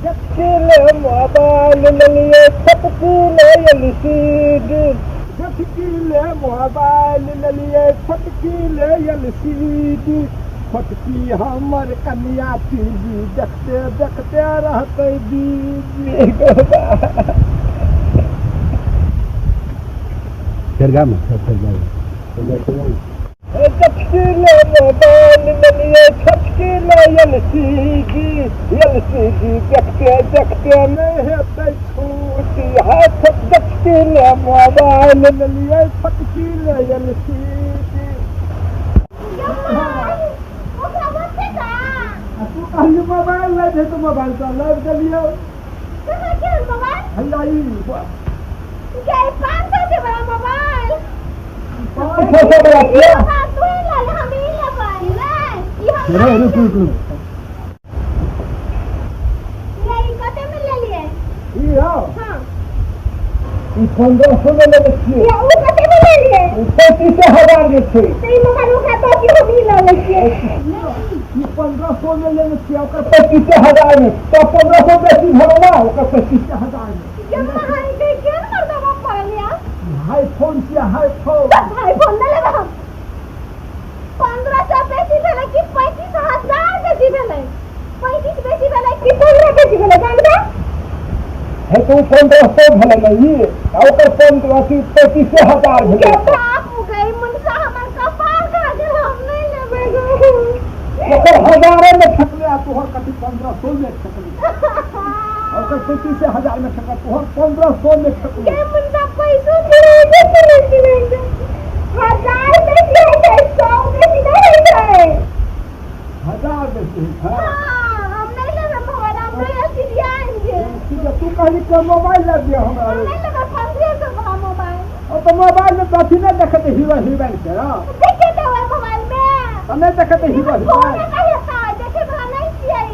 देखले मोबाइल लेलिए छोटकी ले एलसीडी, छोटकी ले मोबाइल लेलिए छोटकी ले एलसीडी, छोटकी हमर कन्या टीवी देखते देखते रहते बीजी। फेर गाम फेर गाम छोटकी ले मोबाइल लेलिए छोटकी ले एलसीडी, एलसीडी देखते देखते नहीं हेतै छुट्टी। है छोटकी ले मोबाइल लेलिए छोटकी ले एलसीडी। तू कहली मोबाइल लै छै तऽ मोबाइल तऽ लाबि देलियौ। हैया ई 500 के बड़ा मोबाइल, 500 बला छियै। रे रुक रुक रुक। ई हौ ई 1500 मे लेने छियै, ई 35,000 मे छै। ई 1500 मे लेने छियै, ओकर 35,000 मे, तऽ 1500 बेसी भेलौ ने, ओकर 35,000 मे। हाई फोन छियै, हाई फोन। 1500 बेसी भेलै कि 35,000 बेसी भेलै? 35 बेसी भेलै कि 15 बेसी भेलै जानबे? हे तो 1500 भेलै ने ई, आ ओकर 15 अथी 35,000 के भेलै। बाप गई मुनसा, हमर कपार खा गेल, हम नहीं लेबै गो। ओकर हजारे मे ठकले आ तोहर कथी 1500 मे ठकले। ओकर 35,000 मे ठकल, तोहर 1500 मे ठकले। के मुनसा पैसो गिरे के चले चले, हजार बेसी होइ छै, 100 बेसी नहीं होइ छै। हजार बेसी होइ छै। हाँ, हम नहीं लेबै मोबाइल, हम नहीं एलसीडी आएंगे। ठीक है, तू कहली के मोबाइल ला दिया हमरा। हम नहीं लेबै 1500 वाला मोबाइल। ओ तऽ मोबाइल में तऽ अथी नहि देखते हीरो हीरोइन के ना? देखे देबै मोबाइल में तऽ नहि देखते हीरो फोन हीरोइन। में हेतै, देखे वाला नहीं छियै।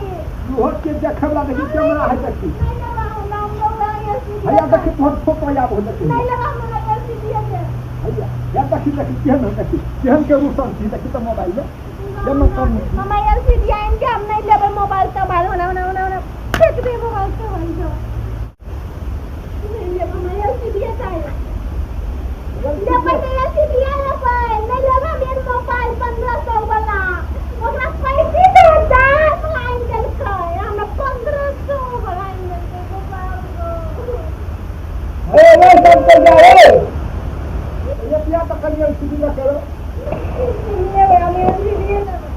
तोहर के देखे वाला देखी कैमरा है देखी। नहीं लेबै हम, हम लेबै एलसीडी। हैया देखी तोहर फोटो आब हो देखी। नहीं लेबै हम एलसीडी के। हैया या देखी देखी केहन हो देखी केहन के रूसन छी देखी तऽ मोबाइल में जमा कम। हम एलसीडी आएंगे, हम नहीं लेबै मोबाइल तोबाइल। होना होना होना होना फेंक दे मोबाइल तोबाइल जो नहीं लेबै हम एलसीडी चाहिए। लेबै तऽ एलसीडी लेबै, नहीं लेबै हम मोबाइल 1500 वाला। ओकरा 35,000 वाला आनि देलकै, हमरा 1500 वाला आनि देलकै मोबाइल। हे रे सब कर जा रे ये पिया तऽ कनि एलसीडी ला करो। लेबै हम एलसीडी लेबै,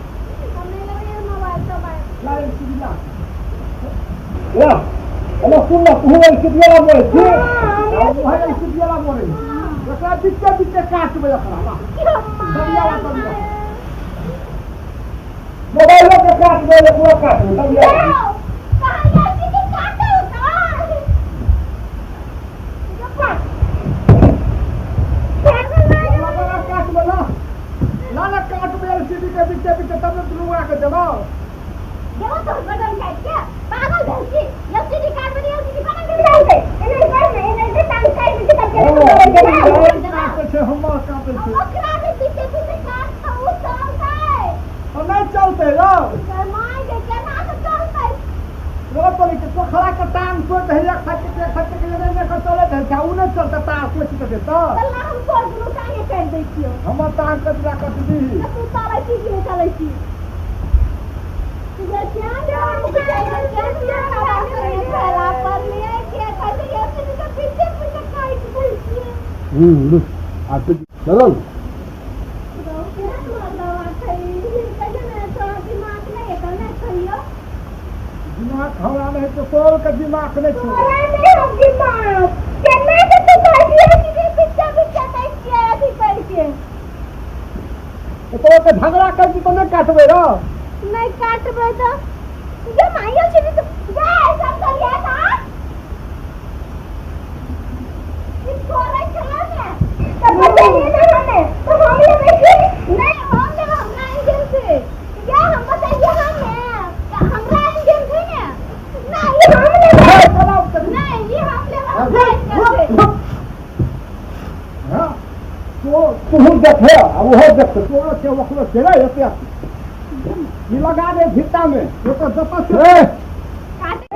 हम नहीं लेबै मोबाइल तोबाइल। ला एलसीडी ला ला। हेलो सुन ना, तू एलसीडी वाला बोले छी हाँ, आ मुहे एलसीडी वाला बोले, एकरा बीचे बीचे काटबै एकरा ला दबिया ला दबिया मोबाइलो के काटबै, एकरो काटबै दबिया। लगा काटबै ला ला ला काटबै एलसीडी के बीचे बीचे तब ने दुनू के देबौ। काटै छै हमर काटै छै तऽ नहि चलतै रौ। रो पड़ै छै पोखरा के टांग तोड़ि दही, एक खट के खट के नहि नहि चलैत है, ओ नहि चलतै तार तोड़ि के देतौ। हमर टांग कटला कटबी। तू चलै छी कि नहि चलै छी? रुक आ तू चलल। दिमाग हमरा नहि छै, तोर के दिमाग नहि छौ। तोर के झगड़ा कर तऽ नहि काटबै रौ। नहीं काटबै तऽ जे मायल छै तऽ जा सब करिया ता ई छोड़ै छला ने तऽ बचेलियै ने हमे तऽ हम लेबै की नहीं, हम लेबै हमरा इंजन से। या हम बचेलियै हमे हमरा इंजन छै ने। नहीं हम लेबै, नहीं ई हम लेबै हमरा इंजन से। हाँ तो तू देखे आ ओहो देखते, तोरो छै ओकरो छै रे। एते ई लगा दे भित्ता में, ओकर जतऽ से काटे।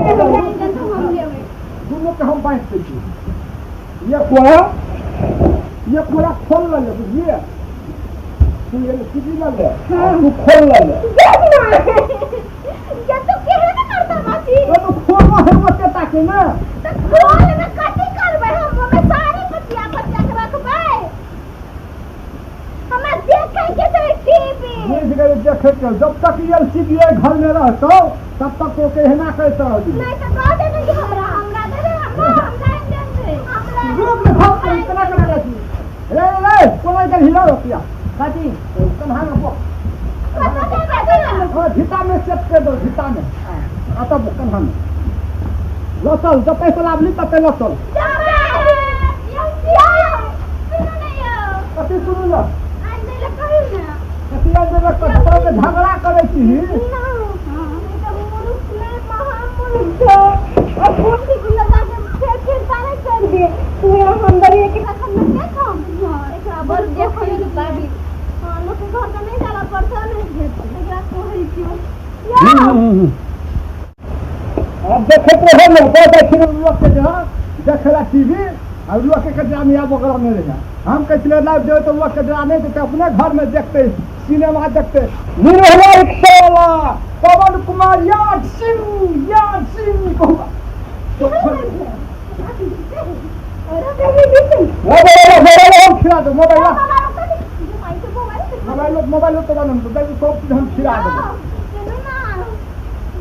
कोड़ा ये कोड़ा खोल ले बुझलिए तू एलसीडी लऽ ले आ तू खोल ले। देख ना या तू केहन करता बाची। तो खोलना है ओते ताके ना। त खोल में कथी करबै हम? ओमे सारी पतिया पतिया के रखबै, हमरा देखे के छै टीवी। बुझि गेलै देखे के, जब तक एलसीडी घर में रहतौ तब तक तो केहना कहते रहबी। नहीं तो कह दे कि हमरा हमरा दे दे, हमरा हमरा दे दे हमरा। रुक ने भाग कर इतना कना रहती रे रे कोना के हिला रुपया कथी कन्हा में पो कत दे दे ना। हां, झिता में सेट कर दो, झिता में आता बो कन्हा में लसल, जब पैसा लाभली तब लसल। जाबे यो यो सुनो ना यो। कथी सुनू ल? आज नहीं ले कहियो ना। कथी आज देबे? कतौ के झगड़ा करै छी? ना ई तो मूर्ख ने महामूर्ख छो और फोन की लगा के फेर फेर तारे कर दे तू। हम दरिया के रखम में देखम एकरा बड़ देखै के पाबी। हां, लोग के घर तो नहीं जाला पड़ता ने, एकरा कहै छियो यो। अब देखैत रहो ने, कहै छी लोग के जे देखेला टीवी और लोग के कचरा में आब ओकरा नहीं रहे। हम कहै छलियै लाइव देबै तऽ लोग कचरा नहीं देतै, अपने घर में देखते सिनेमा देखते। निरहुआ रिक्शा वाला पवन कुमार याद सिंह याद सिंह कहू। मोबाइल मोबाइल हम खिला दो, मोबाइल मोबाइल मोबाइल तो बन तो सब चीज हम खिला देबै।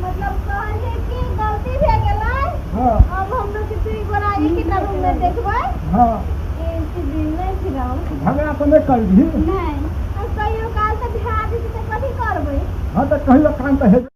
मतलब कहल कि गलती भए गेलै। हाँ। अब हम लोग के दुई गोरा एक रूम में देखबै। हाँ। एलसीडी नहीं खिलाओ। झगड़ा तऽ नहि करबही? नहीं, अब कहियो काल तऽ भए जेतै तऽ कथी करबै? हाँ, तऽ कहियो कान तऽ हेबे।